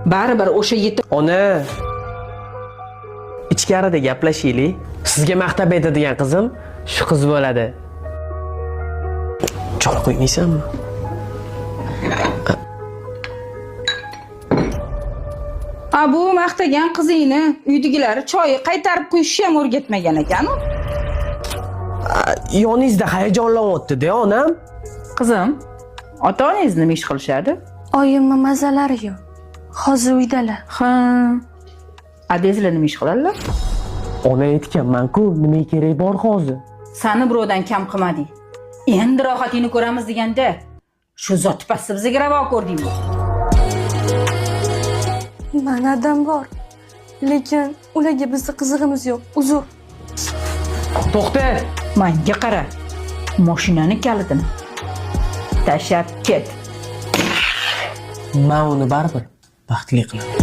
Baribir o'sha yetim Ona, ichkarida gaplashaylik. Sizga maqtab aytadigan qizim shu qiz bo'ladi. Choy qo'ymaysanmi? A bu maqtagan qizingni uydagilari choyi qaytarib quyishni ham o'rgatmagan ekan-u. Yoningizda hayajonlanyapti-da onam. Qizim, ota-onangiz nima ish qilishadi? Oyimni mazalari yo'q. Hozir uydalar. Ha. Adangizlar nima ish qiladilar? Ona aytganman-ku, nima kerak bor hozir? Sani birovdan kam qilmadik. Endi rohatingni ko'ramiz deganda shu zot pastni bizga ravo ko'rdingmi? Mani adam bor. Lekin ularga bizni qizig'imiz yo'q. Uzr. To'xta! Manga qara. Mashinani kalitini tashlab ket. Men uni baribir baxtli qilaman.